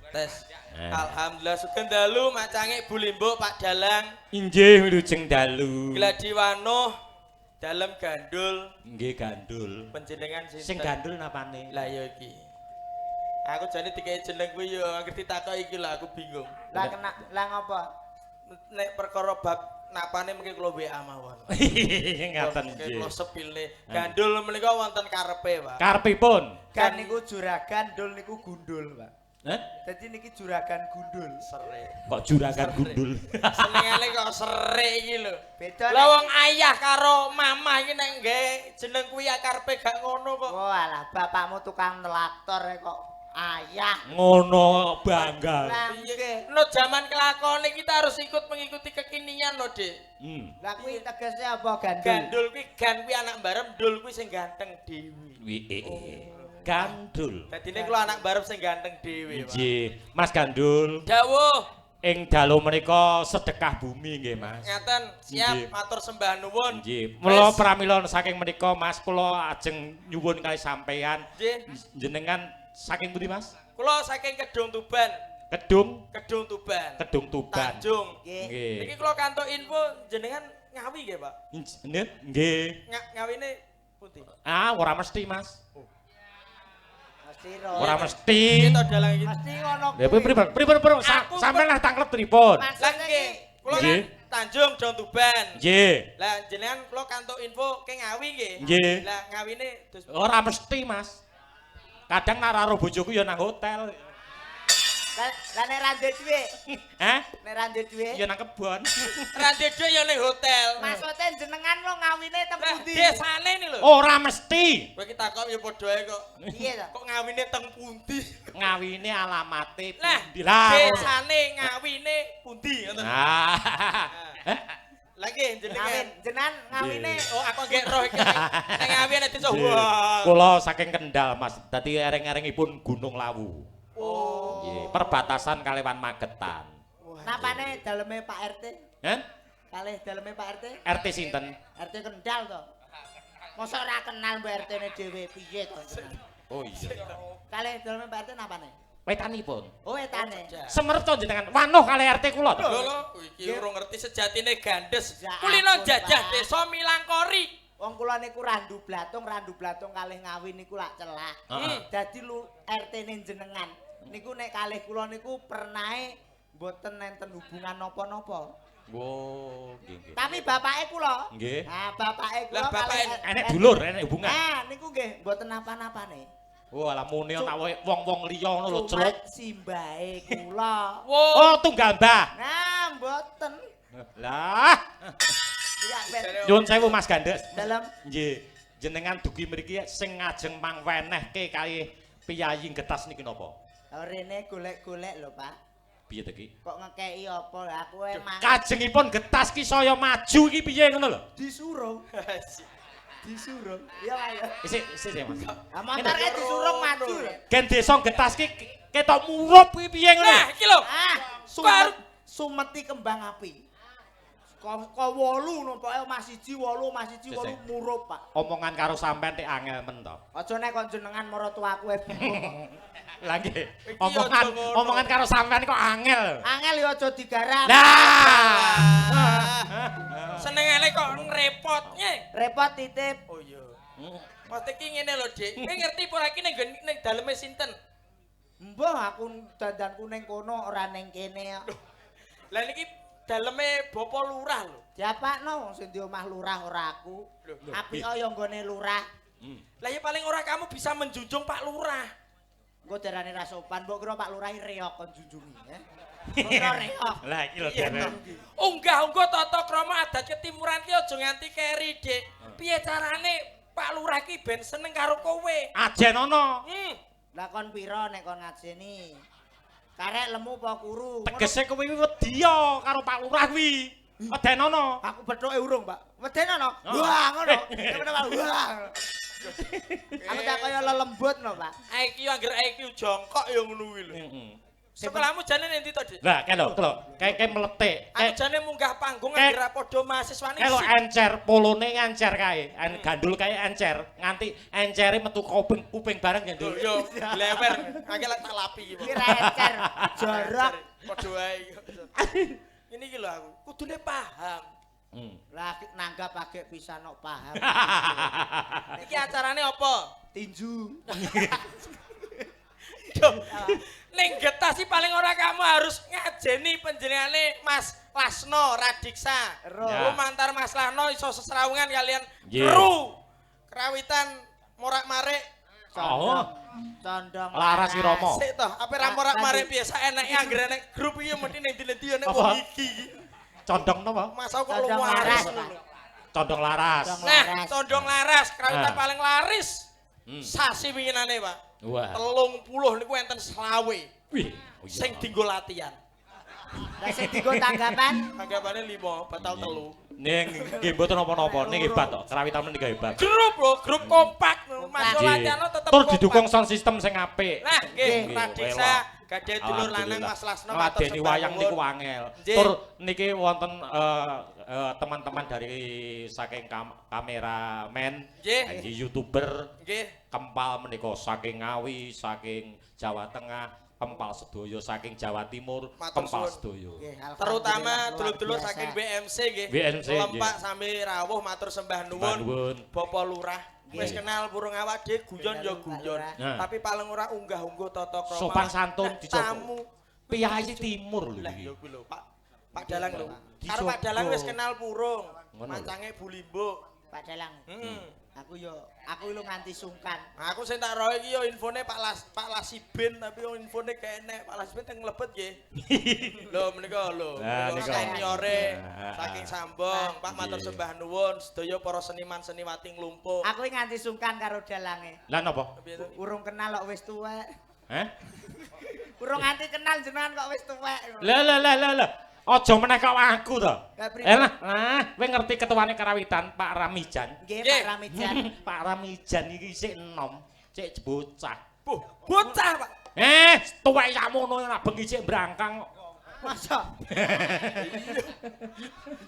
Tes. Eh. Alhamdulillah sugeng dalu macange Bu Limbuk Pak Dalang. Inggih wilujeng dalu. Gladi wanuh dalem gandul. Nggih gandul. Panjenengan sinten? Sing gandul napane? Lah ya iki. Aku jane dikei jeneng kuwi ya anggere ditakoki iki lho aku bingung. Lah kena lah ngopo? Nek perkara bab napane mungkin kula WA mawon. Ngaten nggih. nggih. Kula sepilne. Gandul menika wonten karepe, Pak. Karepipun. Gan niku juragan, dul niku gundul, Pak. Hah? Dadi niki juragan gundul. Serik. Kok juragan gundul? Senengane kok serik iki lho. Beda. Lah wong ayah karo mamah iki nek nggae jeneng kuwi ya karepe gak ngono kok. Walah, bapakmu tukang traktor e kok ayah. Ngono bangga. Lah nggih. No zaman kelakone kita harus ikut mengikuti kekinian no, Dik. Lah kuwi tegese apa gandul? Gandul kuwi gan kuwi anak barep, dul kuwi sing ganteng dhewe. Wi Gandul. Dadine kula anak barep sing ganteng dhewe, Pak. Nggih, Mas Gandul. Dawuh. Ing dalu menika sedekah bumi nggih, Mas. Ngaten, siap Nggih. Matur sembah nuwun. Nggih. Mula pramila saking menika Mas kula ajeng nyuwun kali sampeyan. Nggih. Jenengan saking pundi, Mas? Kula saking Kedung Tuban. Kedung, Kedung Tuban. Kedung Tuban. Tanjung. Nggih. Nggih. Niki kula kantuk info jenengan Ngawi nggih, Pak? Nggih. Nggih. Ngawine pundi? Ah, ora mesti, Mas. Mesti ro. Ora mesti. Nggih to dalang iki. Mesti ngono. Lha pripun pripun pripun sampean lah tangklep pripun? Lah nggih, kula kan Nggih. Tanjung Dong Tuban. Nggih. Lah jenengan kula kantuk info ke Ngawi nggih. Nggih. Lah ngawine terus Ora mesti, Mas. Kadang nek ora bojoku ya nang hotel. Lah nek ra ndek dhuwit, Hah? nek ra ndek dhuwit. Ya nang kebon. Ra ndek dhuwit ya ning hotel. Maksude jenengan lo ngawine teng Lah pundi? desane ni lho. Ora mesti. Kowe iki takok ya padha ae kok. Piye to? Kok ngawine teng pundi? Ngawine alamate Lah, pundi lah. desane ngawine pundi ngoten. Nah. Eh, Lah nggih jenengan. Ngawin, jenengan ngawine. Oh, aku nggih roh iki. Nek ngawi nek desa Nggih. wah. Kula saking Kendal, Mas. Dadi ereng-erengipun Gunung Lawu. Oh. Nggih, perbatasan kaliwan Magetan. Napane daleme Pak RT? Heh? Kalih daleme Pak RT? RT sinten? RT Kendal to. Mosok ora kenal mbok RT-ne dhewe piye to? Jenengan? Oh iya. Kalih daleme Pak RT napane? Wetanipun. Oh wetane. Semerep to jenengan wanuh kalih RT kula to. Lho lho, iki urung ngerti sejatine gandes. Ya Kulino ampun, jajah Pak. desa Milangkori. Wong kula niku randu blatung, randu blatung kalih Ngawi niku lak celak. Heeh. Dadi lu RT-ne jenengan niku nek kalih kula niku pernahe mboten enten hubungan napa-napa. Oh, nggih nggih. Tapi bapake kula. Nggih. Nah, bapake kula Lah, bapake Enek dulur, enek hubungan. Nah, niku nggih mboten napa-napane. Wah, lah muni tak wong-wong liya ngono lho, Cuma celuk. simbahe kula. Wo. Oh, tunggal Mbah. Nah, mboten. Lah, Iya, ben nyuwun sewu Mas Gandes. dalem Nggih, jenengan dugi mriki sing ngajeng mangwenehke kalih piyayi Getas niki napa? Rene golek-golek lho, Pak. Piye to iki? Kok ngekeki apa? Lah aku emang Kajengipun Getas ki saya maju iki piye ngono lho? disurung. Disurung. Iya, Pak. ya. Isih isih sih, Mas. Lah motor kae disurung maju. lho. Gen desa Getas ki ketok murup ki piye ngono Nah, lho? iki lho. Ah, sumet, sumeti kembang api. Ko wolu no, pokoke omah siji wolu, omah siji wolu Sik, sik. murup, Pak. Omongan karo sampean tik angel men to. Aja nek kon jenengan maratuaku e bingung. Lah nggih, Iki omongan aja ngono. omongan karo sampean kok angel. Angel ya aja digarap. Lah. Senengane kok ngrepotnya. Repot titip. Oh iya. Mas iki ngene lho, Dik. Kowe ngerti apa ora iki ning nggon- ning daleme sinten? Mbah aku dandanku ning kono ora ning kene kok. Lah niki daleme Bapak Lurah lho. Diapakno wong sing di omah lurah ora aku. Lho, Apik ya nggone lurah. Lah ya paling ora kamu bisa menjunjung Pak Lurah. Engko darane ra sopan, mbok kira Pak Lurah reok kon junjungi, eh. Mbok kira reok. Lah iki lho Iya, dene. toh. Unggah-ungguh tata krama adat ketimuran ki aja nganti keri, Dik. Piye carane Pak Lurah ki ben seneng karo kowe? Ajen ana. Lah kon pira nek kon ngajeni? Karek lemu apa kuru? Ngono. Tegese kowe kuwi wedi karo Pak Lurah kuwi. Weden ana. Aku bethuke urung, Pak. Weden ana. Oh. Wah, ngono. Ngono, Pak. Wah. Aku tak kaya lelembut no, Pak. IQ anggere IQ jongkok ya ngono kuwi lho. Heeh. Sekolahmu jane ning ndi to, Dik? Lah, kae lho, lho, kae meletik. Aku jane munggah panggung anggere padha mahasiswane. Kae lho encer, polone encer kae. Gandul kae encer, nganti encere metu kuping bareng gandul. Yo, lewer, akeh lek tak lapi iki. Iki ra encer, jorok. Padha wae. Ngene iki lho aku, kudune paham. Lah nanggap agek pisan kok paham. Iki acarane apa? Tinju. Ning Getas sih paling ora kamu harus ngajeni panjenengane Mas Lasno Radiksa. Lumantar Mas Lasno iso sesrawungan kalian kru kerawitan morak-marik. Oh. Condong Laras Irama. Sik toh, ape ra morak-marik biasa enake anggere nek grup iki mesti ning ndi-ndi nek wong iki. Condong napa? Mas aku kok luwaris. Condong laras. Nah, condong laras kerawitan paling laris. Sasi winginane, Pak. Wah. 30 niku enten 25. Wih, sing dinggo latihan. Lah sing dinggo tanggapan? Tanggapane 5, batal 3. Ning nggih mboten napa-napa, ning hebat tok. Kerawitan menika hebat. Grup lho, grup kompak. Masuk latihan tetep tur didukung sound system sing apik. Nah, nggih, Radiksa gadhe dulur lanang Mas Lasno ngladeni wayang niku angel. Tur niki wonten teman-teman dari saking kameramen, YouTuber, nggih, kempal menika saking Ngawi, saking Jawa Tengah, kempal sedaya saking Jawa Timur, kempal sedaya. Terutama dulur-dulur saking BMC nggih. Lempak sami rawuh matur sembah nuwun. Bapak Lurah wis kenal burung awak dhewe guyon ya guyon. Tapi paling ora unggah-ungguh tata krama. Sopan santun dicoba. Piyayi Timur lho iki. Lah ya kuwi lho, Pak. Pak Dalang lho. Karo Pak Dalang wis kenal purung. Macange Bu Limbuk. Pak Dalang. Aku yo aku lho nganti sungkan. Aku sing tak roh iki yo infone Pak Lasibin tapi yo infone gak enek. Pak Lasibin teng mlebet nggih. Lho menika lho. Seniore saking Sambong, Pak matur sembah nuwun sedaya para seniman seniwati nglumpuk. Aku nganti sungkan karo dalange. Lah napa? Urung kenal kok wis tuwek. Heh? Urung nganti kenal jenengan kok wis tuwek. Lah lah lah lah. Aja meneh kok aku to. Lah, kowe ngerti ketuane karawitan Pak Ramijan? Nggih, Pak Ramijan. Pak Ramijan iki isih enom, cek bocah. Bocah, Pak. Tuwek sakmono nek bengi cek brangkang kok. Masa?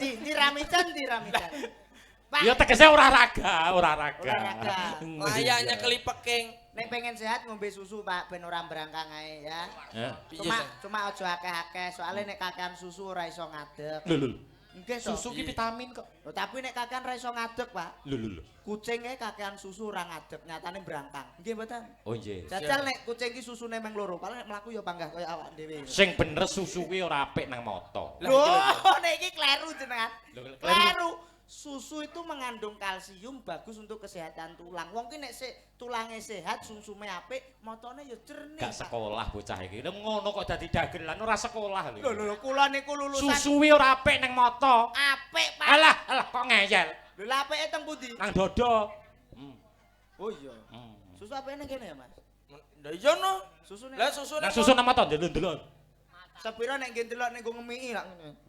Di Ramijan, di Ramijan. Pak. Ya tegese ora raga, ora raga. Layaknya kelipeking. Nek pengen sehat ngombe susu, Pak, ben ora brangkang ae ya. Cuma aja akeh-akeh, soalnya nek kakean susu ora iso ngadeg. Lho lho. Nggih to. Susu ki vitamin kok. Lho tapi nek kakean ora iso ngadeg, Pak. Lho lho lho. Kucinge kakean susu ora ngadeg, nyatane brangkang. Nggih mboten? Oh nggih. Jajal nek kucing ki susune meng loro, paling nek mlaku ya panggah kaya awak dhewe. Sing bener susu kuwi ora apik nang mata. Lho, nek iki kleru jenengan. Kleru. Susu itu mengandung kalsium bagus untuk kesehatan tulang. Wong ki nek tulange sehat, sumsume apik, matane ya jernih. Gak sekolah bocah iki. Lha ngono kok dadi dagelan ora sekolah lho. Lho lho kula niku lulusan. Susu wi ora apik nang mata. Apik, Pak. Alah, alah kok ngeyel. Lho lha apike teng pundi? Nang dodo. Oh iya. Susu apike nang kene ya, Mas? Lah iya no. Susu nek. Lah susu nek susu nang mata ndelok-ndelok. Sepiro nek nggih ndelok nek nggo ngemiki lak ngene.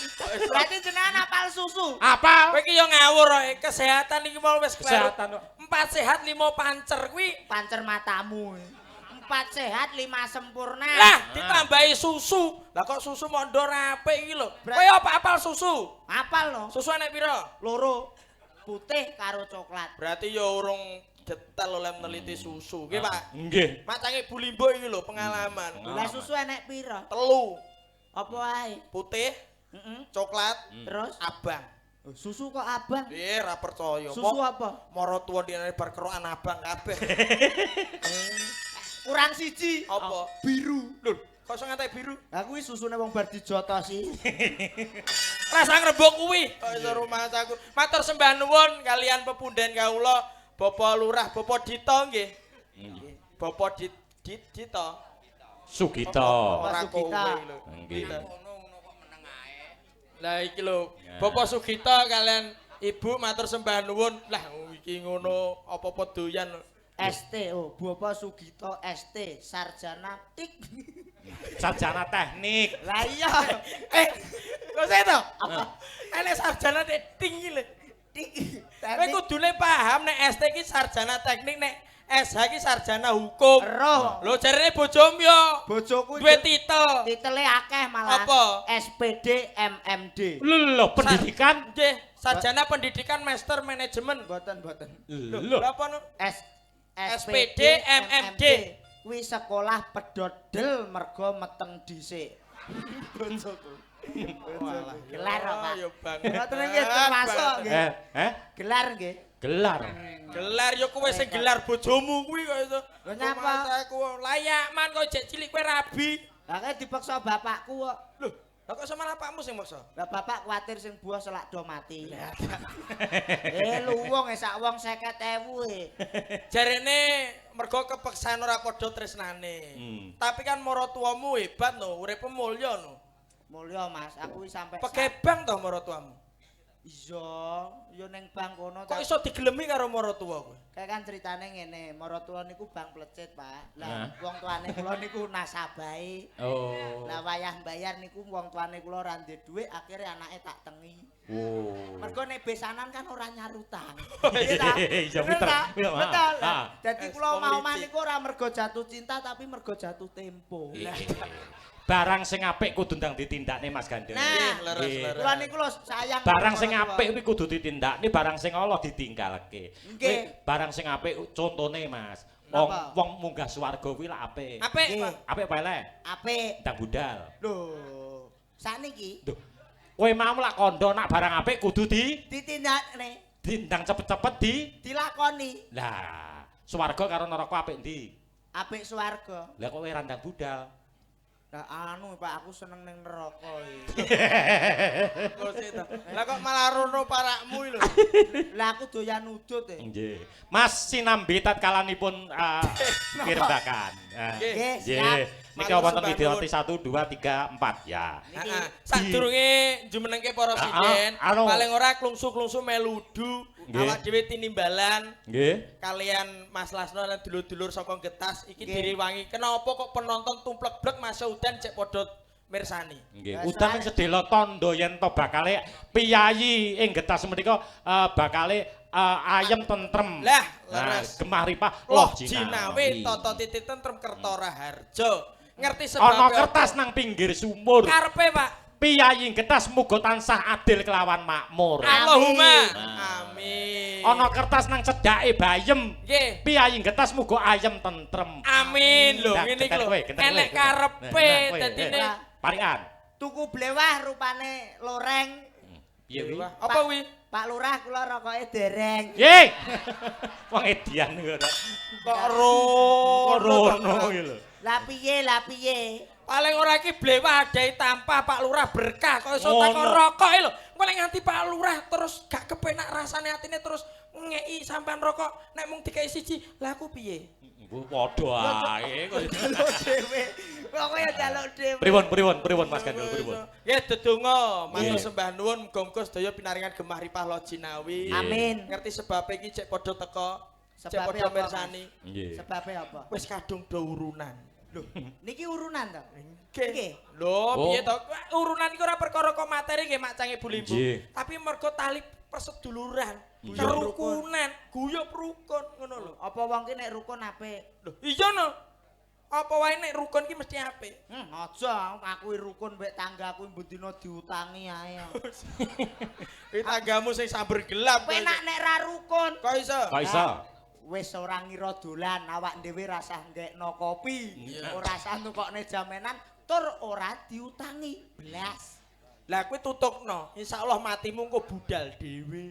Berarti jenengan apal susu. Apal. Kowe iki yo ngawur ae. Kesehatan iki mau wis kleru. Kesehatan kok. 4 sehat 5 pancer kuwi. Pancer matamu. 4 sehat 5 sempurna. Lah ditambahi susu. Lah kok susu mondo apik iki lho. Kowe apa apal susu? Apal lho. Susu enek pira? Loro. Putih karo coklat. Berarti yo urung detail oleh meneliti susu. Nggih, Pak. Nggih. Macange Bu Limbo iki lho pengalaman. Lah susu enek pira? 3. Apa wae? Putih. Coklat, terus abang. Susu kok abang? Ora percaya. Susu apa? Mara tuwa dene bar kerokan abang kabeh. Kurang siji. Apa? Biru. Lho, kok iso ngantek biru? Lah kuwi susune wong bar dijotosi. Rasa ngrebok kuwi. Kok iso rumangsaku. Matur sembah nuwun kalian pepunden kawula, Bapak Lurah, Bapak Dito nggih. Bapak Dito. Sugito. Ora kowe lho. Nggih. Lah iki lho, Bapak Sugito kalian Ibu matur sembah nuwun. Lah iki ngono apa-apa doyan. ST, oh Bapak Sugito ST, sarjana tik. Sarjana teknik. Lah iya. Kok saya to? Apa? Enek sarjana tinggi lho. Tik. Kowe kudune paham nek ST iki sarjana teknik, nek SH iki sarjana hukum. Roh. Lho jarene bojomu yo Bojoku duwe titel. Titele akeh malah. Apa? SPD MMD. Lho, pendidikan. Nggih, sarjana pendidikan master manajemen. Mboten, mboten. Lho, apa no? SPD MMD. Kuwi sekolah pedhot del mergo meteng dhisik. Bojoku. Walah. Gelar kok, Pak. Ya banget. Ngoten nggih termasuk nggih. Gelar nggih. Gelar. Gelar ya kowe sing gelar bojomu kuwi kok iso. Lho nyapa? Aku layak man kok jek cilik kowe rabi. Lah kae dipaksa bapakku kok. Lho, lah kok sama bapakmu sing maksa? Lah bapak kuwatir sing buah selak do mati. Lu wong e sak wong 50.000 e. Jarene mergo kepeksan ora padha tresnane. Tapi kan maratuwamu hebat no, uripe mulya no. Mulya Mas, aku wis sampe pege bank to maratuwamu. Iya, ya ning bank kono. Kok iso digelemi karo maratuwa kowe? Kayak kan ceritane ngene, maratuwa niku bank plecit, Pak. Lah wong tuane kula niku nasabahe. Oh. Lah wayah bayar niku wong tuane kula ora ndek dhuwit, akhire anake tak tengi. Oh. Mergo nek besanan kan ora nyarutang. Iya ta? Iya, pinter. Betul. Dadi kula omah-omah niku ora mergo jatuh cinta tapi mergo jatuh tempo. Barang sing apik kudu ndang ditindakne Mas Gandeng. Nah, kula niku lho sayang. Barang sing apik kuwi kudu ditindakne, barang sing ala ditinggalke. Nggih. Barang sing apik contone Mas. Wong wong munggah swarga kuwi lak apik. Apik, Pak. Apik apa elek? Apik. Ndang budal. Lho, sakniki. Lho, kowe mau lak kandha nak barang apik kudu ditindakne. Dindang cepet-cepet dilakoni. Lah, swarga karo neraka apik ndi? Apik swarga. Lah kok kowe ra ndang budal? Lah anu Pak, aku seneng ning neraka iki. Lah kok malah rono parakmu iki lho. Lah aku doyan udut e. Nggih. Mas sinambi tatkalanipun pirembakan. Nggih, siap. Niki wonten widyawati 1 2 3 4 ya. Heeh. Sadurunge jumenengke para sinden, paling ora klungsu-klungsu meludu awak dhewe tinimbalan. Nggih. Kalian Mas Lasno lan dulur-dulur saka Getas iki direwangi. Kenapa kok penonton tumplek-blek masa udan cek padha mirsani. Nggih, udan ing sedhela tandha yen to bakale piyayi ing Getas menika bakale ayem tentrem. Lah, leres. Gemah ripah loh jinawe tata titi tentrem kerta raharja. Ngerti sebab ana kertas nang pinggir sumur. Karepe, Pak. Piyayi Getas muga tansah adil kelawan makmur. Allahumma amin. Ana kertas nang cedhake bayem. Nggih. Piyayi Getas muga ayem tentrem. Amin lho, ngene iki lho. Enek karepe dadine parikan. Tuku blewah rupane loreng. Piye kuwi? Apa kuwi? Pak Lurah kula rokoke dereng. Nggih. Wong edian ngono. Kok rono iki lho. Lah piye, lah piye? Paling ora iki blewah adahi tanpa Pak Lurah berkah kok iso takon rokok lho. Engko nek nganti Pak Lurah terus gak kepenak rasane atine terus ngeki sampean rokok nek mung dikeki siji, lah aku piye? Engko padha ae kok jaluk dhewe. Pokoke ya jaluk dhewe. Pripun pripun pripun Mas Gandul pripun? Nggih dedonga matur sembah nuwun muga-muga sedaya pinaringan gemah ripah loh jinawi. Amin. Ngerti sebabe iki cek padha teko, cek padha mirsani. Nggih. Sebabe apa? Wis kadung do urunan. Lho, niki urunan to? Nggih. Lho, piye to? Urunan iku ora perkara kok materi nggih macange Bu Limbu. Tapi mergo tali perseduluran, kerukunan, guyub rukun ngono lho. Apa wong ki nek rukun apik? Lho, iya no. Apa wae nek rukun ki mesti apik. Aja aku rukun mbek tanggaku mben dina diutangi ae. Kuwi tanggamu sing samber gelap. Penak nek ra rukun. Kok iso? Kok iso? Wis ora ngira dolan, awak dhewe rasah nggekno kopi, ora sah nukokne jamenan, tur ora diutangi blas. Lah kowe tutukno, insyaallah matimu engko budal dhewe.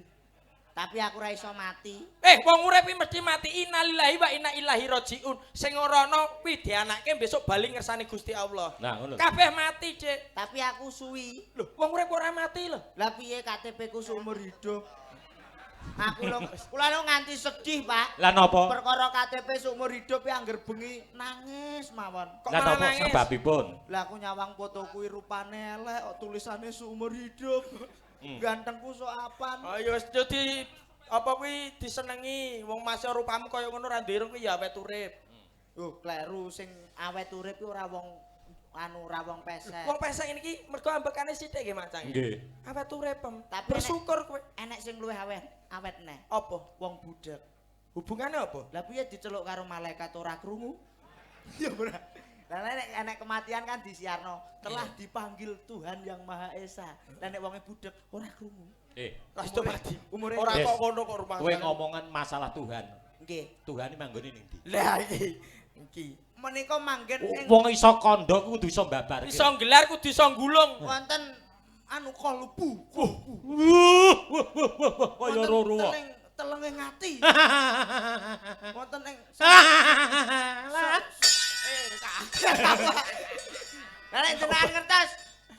Tapi aku ora iso mati. Wong urip iki mesti mati. Innalillahi wa inna ilaihi rajiun. Sing ora ana kuwi dianake besok bali ngersane Gusti Allah. Nah, ngono. Kabeh mati, Dik. Tapi aku suwi. Lho, wong urip ora mati lho. Lah piye KTP ku seumur hidup? Aku lho, kula lho nganti sedih, Pak. Lah napa? Perkara KTP seumur hidup ya angger bengi nangis mawon. Kok Lah malah napa nangis? sebabipun? Lah aku nyawang foto kuwi rupane elek, kok tulisane seumur hidup. Gantengku sok apan. Ayo wis di apa kuwi disenengi wong masih rupamu kaya ngono ora ndirung kuwi ya awet urip. Oh, kleru sing awet urip kuwi ora wong anu ora wong pesek. Wong pesek ini iki mergo ambekane sithik nggih Macang. Nggih. Awet urip, Pem. Tapi bersyukur kowe. Enek sing luwih awet, awet neh. Apa? Wong budhek. Hubungane apa? Lah piye diceluk karo malaikat ora krungu? Ya ora. Lah nek enek kematian kan disiarno, telah dipanggil Tuhan Yang Maha Esa. Lah nek wonge budek ora krungu. Lah itu mati. Umure Ora kok ngono kok rumah. Kowe ngomongan masalah Tuhan. Nggih. Tuhan iki manggone ning ndi? Lah iki. Iki. Menika manggen ing Wong iso kandha kudu iso mbabarke. Iso nggelar kudu iso gulung. Wonten anu kalbu. Wuh, wuh, wuh, wuh, kaya roro. Telenge ngati. Wonten ing Lah nek jenengan ngertos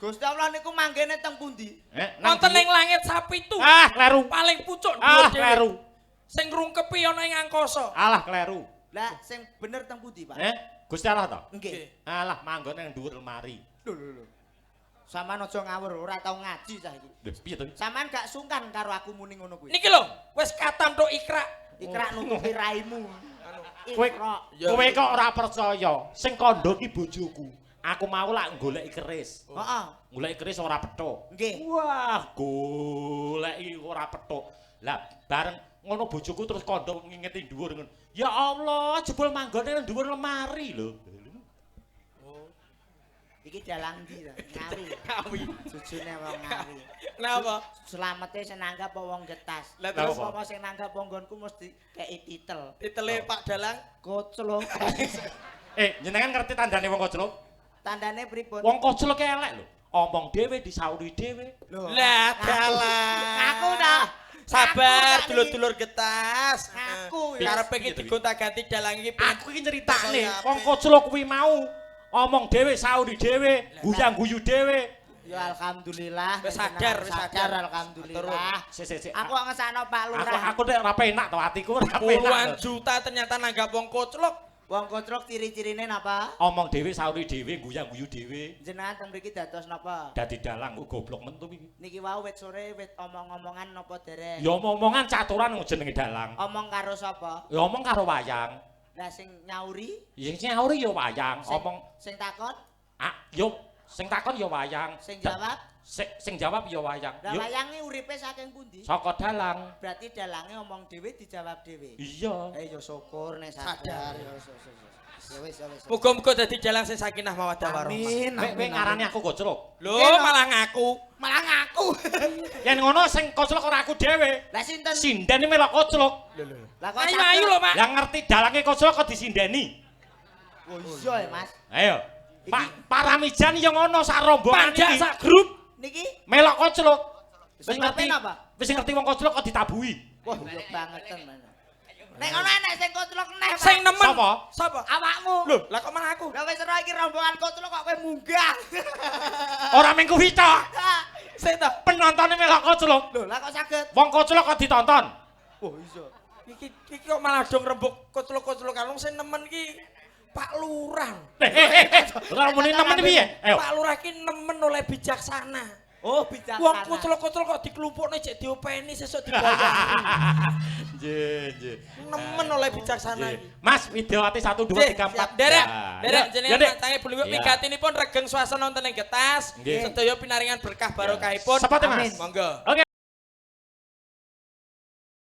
Gusti Allah niku manggene teng pundi? Wonten ing langit sapitu. Ah, kleru. Paling pucuk dhuwur Ah, kleru. Sing ngrungkepi ana ing angkasa. Alah, kleru. Lah sing bener teng pundi, Pak? Gusti Allah to? Nggih. Alah, manggon nang dhuwur lemari. Lho lho lho. Sampeyan aja ngawur, ora tau ngaji cah iki. Lho, piye to? Sampeyan gak sungkan karo aku muni ngono kuwi. Niki lho, wis katam tok ikra. Ikra nutupi raimu. Kowe kok ora percaya? Sing kandha ki bojoku. Aku mau lak goleki keris. Heeh. Goleki keris ora petuk. Nggih. Wah, goleki ora petuk. Lah bareng ngono bojoku terus kandha ngingeti dhuwur ngono. Ya Allah, jebul manggone nang dhuwur lemari lho. Iki dalang ndi ta? Ngawi. Ngawi. Jujune wong Ngawi. Napa? Slamete sing nanggap apa wong Getas. Lah terus apa sing nanggap nggonku mesti kei titel. Titele Pak Dalang Koclok. Jenengan ngerti tandane wong koclok? Tandane pripun? Wong koclok elek lho. Omong dhewe disauri dhewe. Lah dalang. Ngaku ta. Sabar dulur-dulur Getas. Ngaku ya. Karepe iki digonta-ganti dalang iki. Aku iki nyeritakne wong koclok kuwi mau omong dhewe sauri dhewe, guyang-guyu dhewe. Ya alhamdulillah. Wis sadar, wis sadar alhamdulillah. Sik. Aku kok ngesakno Pak Lurah. Aku nek ora penak to atiku ora penak. Puluhan juta ternyata nanggap wong koclok. Wong koclok ciri-cirine napa? Omong dhewe sauri dhewe, guyang-guyu dhewe. Jenengan teng mriki dados napa? Dadi dalang kok goblok mentu iki. Niki wau wit sore wit omong-omongan napa dereng? Ya omong-omongan caturan jenenge dalang. Omong karo sapa? Ya omong karo wayang. Lah sing nyauri? Ya sing nyauri ya wayang, omong sing takon? Ah, yo sing takon ya wayang. Sing jawab? Sing jawab ya wayang. Lah wayange uripe saking pundi? Saka dalang. Berarti dalange omong dhewe dijawab dhewe. Iya. Ya syukur nek sadar ya. Ya wis ya wis. Muga-muga dadi dalang sing sakinah mawaddah warahmah. Amin. Kowe ngarani aku koclok. Lho malah ngaku. Malah ngaku. Yen ngono sing koclok ora aku dhewe. Lah sinten? Sindene melok koclok. Lho lho. Lah kok ayu lho, Pak. Lah ngerti dalange koclok kok disindeni. Oh iya ya, Mas. Ayo. Pak Paramijan ya ngono sak rombongan iki. Sak grup niki melok koclok. Wis ngerti napa? Wis ngerti wong koclok kok ditabuhi. Wah, yo bangeten men. Nek ngono enek sing koclok neh. Sing nemen. Sapa? Sapa? Awakmu. Lho, lah kok malah aku? Lah wis ora iki rombongan koclok kok kowe munggah. Ora mung kuwi tok. Sik to. Penontone melok koclok. Lho, lah kok saged? Wong koclok kok ditonton. Oh iya. Iki iki kok malah dong rembug koclok-koclok kalung sing nemen iki Pak Lurah. Ora muni nemen piye? Ayo. Pak Lurah ki nemen oleh bijaksana. Oh, bijaksana. Wong koclok-koclok kok diklumpukne jek diopeni sesuk dibayar. Nggih, nggih. Nemen oleh bijaksana iki. Mas Widyawati 1 2 3 4. Derek, derek jenengan tangi beliau migatinipun regeng swasana wonten ing Getas. Sedaya pinaringan berkah barokahipun. Sepate Mas. Monggo. Oke.